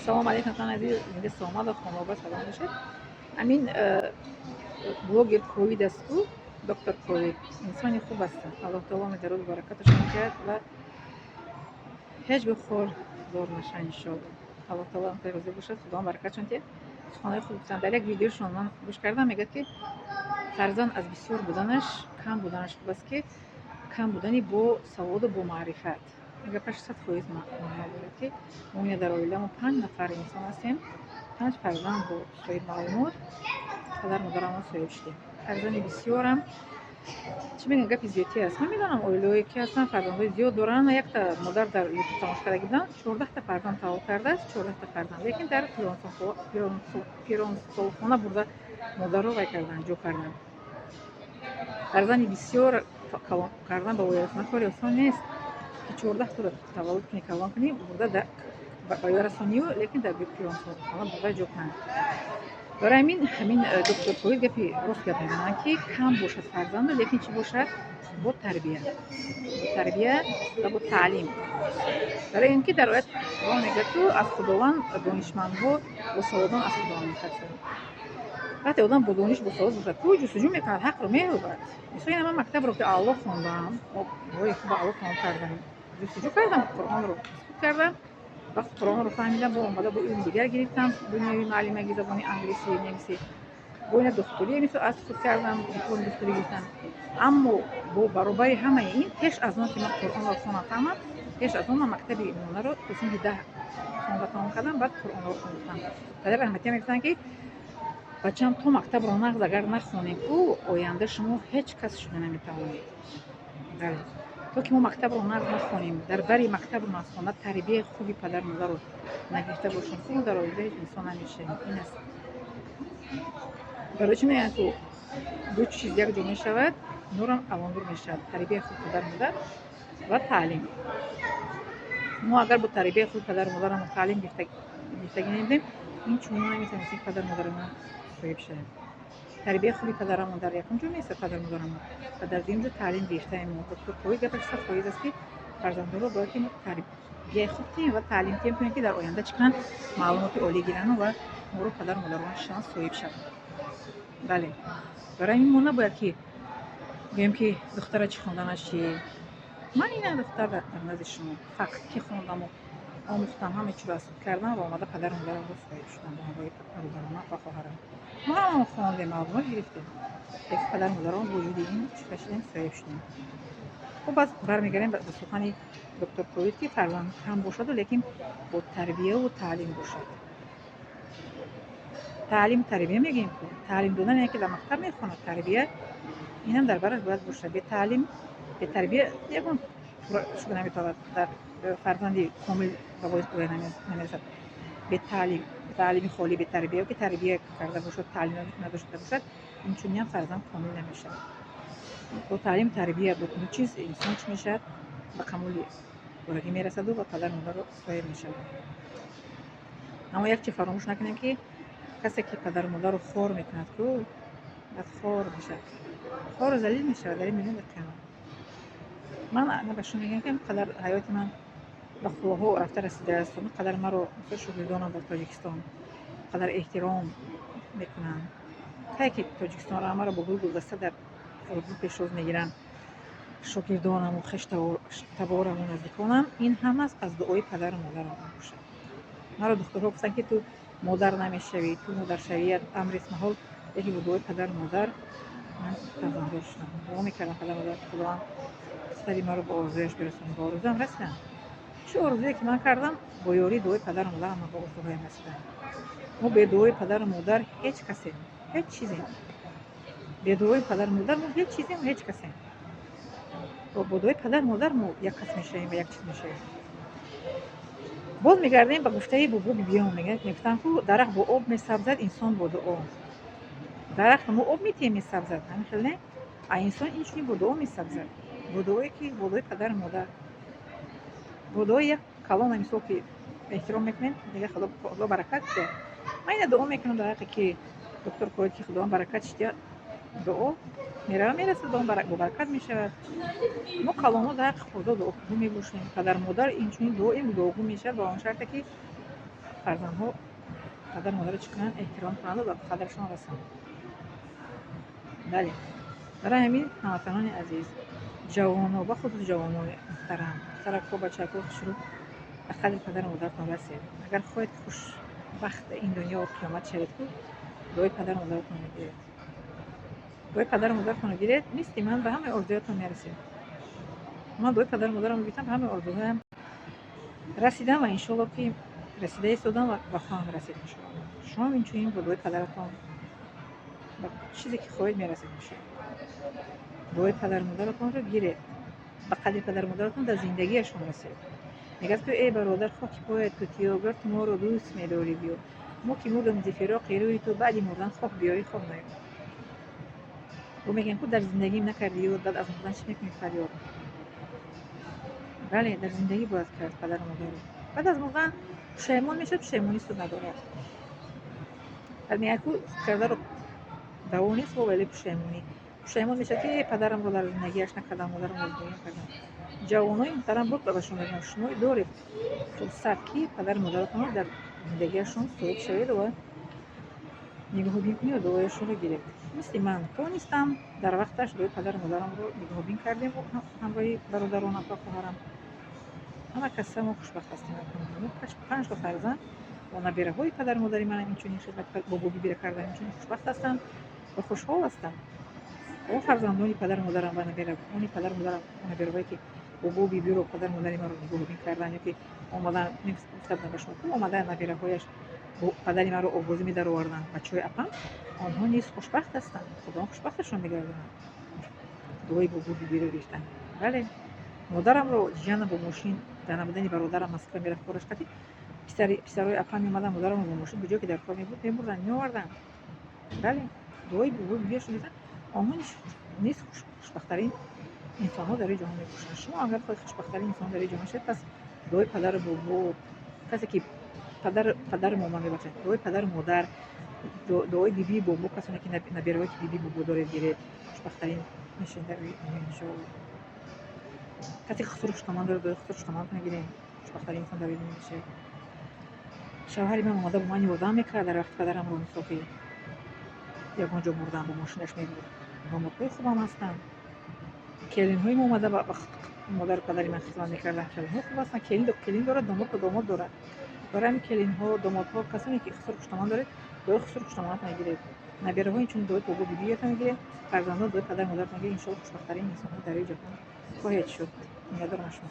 Салом алейкум, ҳамватанони азиз, зинда, саломат ва хонобод, салом бошед. Ҳамин блогер Ковид аст ку, доктор Ковид, инсони хуб ҳастанд. Аллоҳ таоло медаруд баракаташон диҳад ва ҳеҷ гоҳ хор зор нашаванд, иншоалло. Аллоҳ таоло розӣ бошад, Худованд баракатшон диҳад. Суханҳои хуб гуфтанд. Дар як видеошон ман гӯш кардам, мегӯяд, ки фарзанд аз бисёр буданаш кам буданаш хуб аст, ки кам будани бо саводу бо маърифат. Ин гапаш 100% маъно дорад, ки мо ина дар оиламон панҷ нафар инсон ҳастем, панҷ фарзанд бо соҳиби маълумот, падар модарамон соҳиб шудем. Фарзанди бисёрам, чӣ мегӯям, гапи зиёдтӣ аст. Ман медонам, оилаҳое ки ҳастанд, фарзандҳои зиёд доранд. Якта модар дар Ютуб тамошо карда будам, 14-та фарзанд таваллуд кардааст, 14-та фарзанд, лекин дар пиронсолхона бурда модарро вай карданд, ҷо карданд. Фарзанди бисёр кардан ба воя кори осон нест, ки 14 торо таваллуд кунӣ, калон кунӣ, бурда ба воя расонию, лекин дар пиронсолхона бурда ҷо кунанд. Барои ҳамин доктор Ковид гапи рост гап мезананд, ки кам бошад фарзанду, лекин чӣ бошад? Бо тарбия, бо тарбия ва бо таълим. Барои ин ки дар оят Қуръон мегӯяд, ку аз Худованд донишмандҳо, босаводон аз Худованд метарсанд. Вақте одам бо дониш, босавод бошад, ку ҷустуҷӯ мекунад, ҳақро меёбад. Мисол, ина ман мактабро ки аъло хондам, ҳои хуб аъло тамом кардам, ҷустуҷӯ кардам, Қуръонро аз худ кардам. Вақти Қуръонро фаҳмидам, бо омада бо илми дигар гирифтам, дунёи муаллимаги, забони англисӣ, немисӣ, бо ина духтурӣ, мисол, аз худ кардам, дипломи духтурӣ гирифтам. Аммо бо баробари ҳамаи ин, пеш аз он ки ман Қуръонро хонам, фаҳмам, пеш аз он ман мактаби миёнаро то синфи 10 хонда тамом кардам, баъд Қуръонро омӯхтам. Падар раҳматия мегуфтанд, ки бачам, то мактабро нағз агар нахонем ку, оянда шумо ҳеҷ кас шуда наметавонед. Бале, то ки мо мактабро нағз нахонем, дар бари мактабро аз хона тарбияи хуби падару модарро нагирифта бошем ку, мо дар оила ҳеҷ инсон намешавем. Ин аст. Барои чӣ мегӯянд, ку ду чиз якҷо мешавад, нурам авоннур мешавад: тарбияи хуби падару модар ва таълим. Мо агар бо тарбияи хуби падару модарамон таълим гирифтагӣ намедем, ин чунин мо наметавонистем падару модарамон соҳиб шавем. Тарбияи хуби падарамон дар якум ҷо меистад, падару модарамон, ва дар дуюм ҷо таълим гирифтаи мо. Доктор Ковид гапаш 100% аст, ки фарзандонро бояд ки мо тарбияи хуб диҳем ва таълим диҳем, то ин ки дар оянда чӣ кунанд? Маълумоти олӣ гирану ва моро падару модарон шаванд, соҳиб шаванд. Бале, барои ҳамин мо набояд ки гӯем, ки духтара чӣ хонданаш чи. Ман ина духтар дар назди шумо, факт, ки хондаму омӯхтам, ҳама чиро аз худ кардам ва омада падару модарамро соҳиб шудам бо ҳамроҳи бародаронам ва хоҳарам. Мо ҳамамо хондем, маълумот гирифтем, лекин падару модарон бо вуҷуди ин чӣ кашидем? Соҳиб шудем. Хуб, баъд бармегардем ба сухани доктор Ковид, ки фарзанд кам бошаду, лекин бо тарбияву таълим бошад. Таълиму тарбия мегӯем ку, таълим додан яке дар мактаб мехонад, тарбия инам дар бараш бояд бошад. Бетаълим, бетарбия ягон шуда наметавонад, дар фарзанди комил ба воя намерасад. Бетаълим, таълими холӣ, бетарбия, ки тарбия карда бошад, таълим надошта бошад, инчунинам фарзанд комил намешавад. Бо таълиму тарбия, бо ду чиз инсон чӣ мешавад? Ба камоли пуррагӣ мерасаду ва падару модарро соҳиб мешавад. Аммо як чи фаромӯш накунем, ки касе ки падару модарро хор мекунад ку, баъд хор мешавад, хору залил мешавад дар ин дунё, дар қиёмат. Ман ба шумо мегӯям, ки қадар ҳаёти ман ба қуллаҳо рафта расидааст, он қадар маро шогирдонам дар Тоҷикистон қадар эҳтиром мекунанд, кае ки Тоҷикистонро маро бо гул гулдаста дар фурудгоҳ пешвоз мегиранд, шогирдонаму хештабораму наздиконам, ин ҳама аз дуои падару модарам мебошад. Маро духтурҳо гуфтанд, ки ту модар намешавӣ, ту модаршавият амрист маҳол, лекин бо дуои падару модар ман фарзанддор шудам. Дуо мекардам падару модар, Худованд сари маро ба орзуяш бирасонад. Ба орзуам расидам. Чӣ орзуе ки ман кардам, бо ёрии дуои падару модарам ман ба орзуҳоям расидам. Мо бе дуои падару модар ҳеҷ касем, ҳеҷ чизем. Бе дуои падару модар мо ҳеҷ чизем, ҳеҷ касем. Бо дуои падару модар мо як кас мешавем ва як чиз мешавем. Боз мегардем ба гуфтаи бобо бибиён, мегуфтанд ку: дарахт бо об месабзад, инсон бо дуо. Дарахтро мо об медиҳем, месабзад, ҳамин хел не? А инсон инчунин бо дуо месабзад, бо дуое ки бо дуои падару модар, бо дуои як калона, мисол, ки эҳтиром мекунем, мега Худо баракат диҳад. Ман ина дуо мекунам дар ҳаққе ки доктор Ковид, ки Худованд баракат диҳад. Дуо мерава, мерасад, дуо бо баракат мешавад. Мо калонҳо дар ҳаққи хурдо дуогӯ мебошем, падару модар инчунин дуоим дуогӯ мешавад, ба он шарте ки Фарзандҳо падару модарро чӣ кунанд? Эҳтиром кунанду ба қадрашон расанд. Бале, барои ҳамин, ҳамватанони азиз, ҷавоно, бахусус ҷавонони муҳтарам, писаракҳо, бачакҳо, хушрӯ, ба қадри падару модаратон расед. Агар хоҳед, ки хушбахт ин дунё қиёмат шавед, ку дуои падару модаратонро гиред. Дуои падару модаратонро гиред, мисли ман ба ҳамаи орзуятон мерасед. Ман дуои падару модарамро гирифтам, ба ҳамаи орзуҳоям расидам ва иншоалло, ки расида истодам ва хоҳам расид, иншоалло. Шумоам инчунин бо дуои падаратон ба чизе ки хоҳед, мерасед, иншоалло. Дуои падару модаратонро гиред, ба қадри падару модаратон дар зиндагиашон расед. Мегӯяд ки: «Эй бародар, хоки поят тутиё, гар ту моро дӯст медорӣ, биё. Мо ки мурдам зи фироқи рӯи ту, баъди мурдан хок биёрӣ, хок наёб». Ӯ мегӯям ку: «Дар зиндагим накардӣ ёд, баъд аз мурдан чӣ мекунӣ фарёд?» Бале, дар зиндагӣ бояд кард падару модарро. Баъд аз мурдан пушаймон мешавад, пушаймонӣ суд надорад. Баъд мегӯяд ку: «Кардаро даво нест, вале пушаймонӣ». Пушаймон мешавад, ки падарамро дар зиндагиаш накардам, модарамро зиндагӣ накардам. Ҷавонои муҳтарам, боз ба шумо мегӯям: шумо доред фурсат, ки падару модаратонро дар зиндагиашон соҳиб шавед ва нигоҳубин кунед ва дуояшонро гиред. Мисли ман тонистам, дар вақташ дуои падару модарамро нигоҳубин кардем ҳамроҳи бародаронам ва хоҳарам. Ҳама каса мо хушбахт ҳастем. Панҷто фарзанд ва набираҳои падару модари манам инчунин хидмати бобо бибира кардан, инчунин хушбахт ҳастанд ва хушҳол ҳастанд. Он фарзандони падару модарам ва набираони падару модарам, набираҳое ки бобо бибиро, падару модари маро нигоҳубин карданд ё ки омадан, гуфта будам ба шумо, омадан набираҳояш падари маро обозӣ медароварданд, бачаҳои апам, онҳо низ хушбахт ҳастанд. Худованд хушбахташон мегардонад, дуои бобо бибиро гирифтан. Бале, модарамро ҷиянам бо мошин дар набудани бародарам Москва мерафт кораш қатӣ, писарои апам меомаданд, модарамро бо мошин куҷо ки дар кор мебуд, мебурданд, меоварданд. Бале, дуои бобо бибиашон гирифтан. Онҳо низ хушбахттарин инсонҳо дар рӯи ҷаҳон мебошанд. Шумо агар хоҳед хушбахттарин инсон дар рӯи ҷаҳон шавед, пас дуои падару бобо, касе ки падару мома, мебахшед, дуои падару модар, дуои бибию бобо, касоне ки набираҳое ки бибию бобо доред, гиред, хушбахттарин мешавед дар рӯи дунё, иншоалло. Касе ки хусуру хуштоман дорад, дуои хусуру хуштоманатон гиред, хушбахттарин инсон дар рӯи дунё мешавед. Шавҳари ман омада бо ман ёрдам мекард дар вақти падарамро, мисол, ки ягон ҷо бурдан, бо мошинаш мебурд. Домодҳои хубам ҳастанд. Келинҳои мо омада ба модару падари ман хизмат мекарданд. Келинҳо хуб ҳастанд. Келин дорад, домод домод дорад. Барои ҳамин, келинҳо, домодҳо, касоне ки хусуру хуштоман доред, дуои хусуру хуштоманатон гиред. Набираҳо инчунин дуои бобо бибиятон гиред. Фарзандон дуои падару модаратон гиред. Иншоалло, хушбахттарин инсонҳо дар рӯи ҷаҳон хоҳед шуд. Миннатдорам аз шумо.